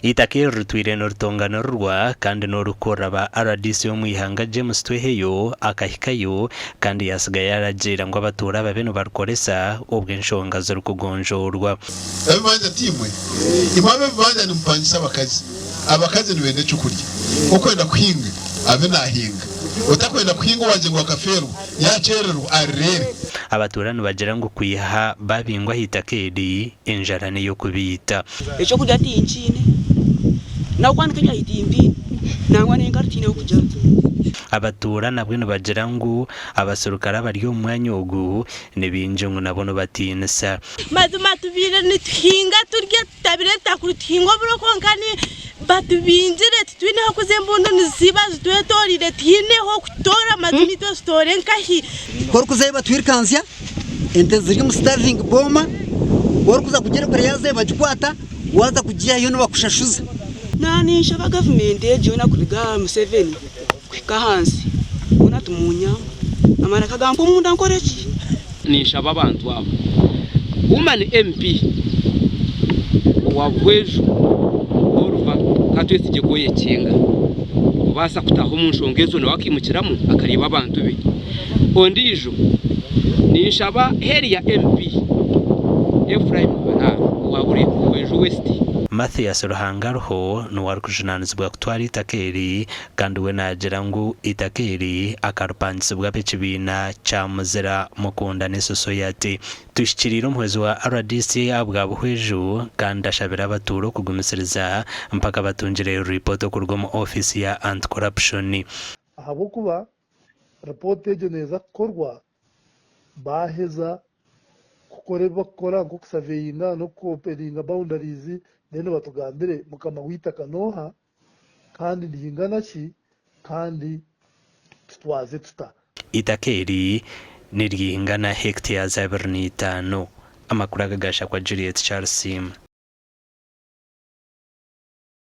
Eitaka eri ritwire niritonganirirwa kandi n'orikukurira ba rdc omu ihanga James Tweheyo akahikayo kandi yaatsiga yaaragiira ngu abatuura babe nibarikoresa obwo enshonga zirikugonjoorwa. Ebibanja tiimwe? Imwe ab'ebibanja nimupangisa abakazi. Abakazi nibenda eky'okurya. Okwenda kuhinga abe naahinga. Otakwenda kuhinga owangye ngu akafeerwa, yaakyererwa arireere. Abatuura nibagira ngu kwiha babingwa aha itaka eri, enjara n'ey'okubaita. Ekyokurya tinkiine, n'ah'okwanika ebyahi timpiine, nangwa n'enkari tihaine h'okugyata. Abatuura nabwo nibagira ngu abaserukare abari omu mwanya ogu ni baingi ngu nabo nibatiinisa. Mazima tubaire nituhinga turya tutabire ebitakuri tuhinga oburo kwonka batubingire titwine hokuza embundu niziba zitwetorire tihaine hokutoora mazima itwe tutoore nkahi. Ku orikuzayo batwirukanzya, ente ziri omu starving boma, ku orikuza kugirekura yaazayo bagikwata, waaza kugiihayo nibakushashuza. Naninshaba gavumenti egi yoona kuruga aha Museveni kuhika ahansi boona timunyamba amaraka gampa omunda nkoreki? Ninshaba abantu aba Woman MP owa Buhweju Oliver Katwesigye Koyekyenga kubaasa kutaaha omu nshonga ezo nawe akaimukiramu akareeba abantu be. Ondiijo ninshaba Heria MP Ephraim Balaam owa Buhweju West. Mathias Ruhangaruho niwe arikujunaanizibwa kutwara eitaka eri Kandi we naagira ngu eitaka eri akaripangisibwa ab'ekibiina kya Muzira Mukundane Society. Tuhikiriire omuhwezi wa rdc ahabwa Buhweju kandi ashabire abatuura okugumisiriza mpaka batungire ripoota okuruga omu ofiisi ya Anti-Corruption. Ahabw'okuba ripoota egyo neeza kukorwa baaheza kukora ebi barikukora nk'okusaveyinga n'okuopeninga boundaries then batugambire mukama w'eitaka n'oha kandi nihingana ki kandi tutwaze tuta? Eitaka eri niryingana hectares 25. Amakuru aga gashakwa Juliet Charles.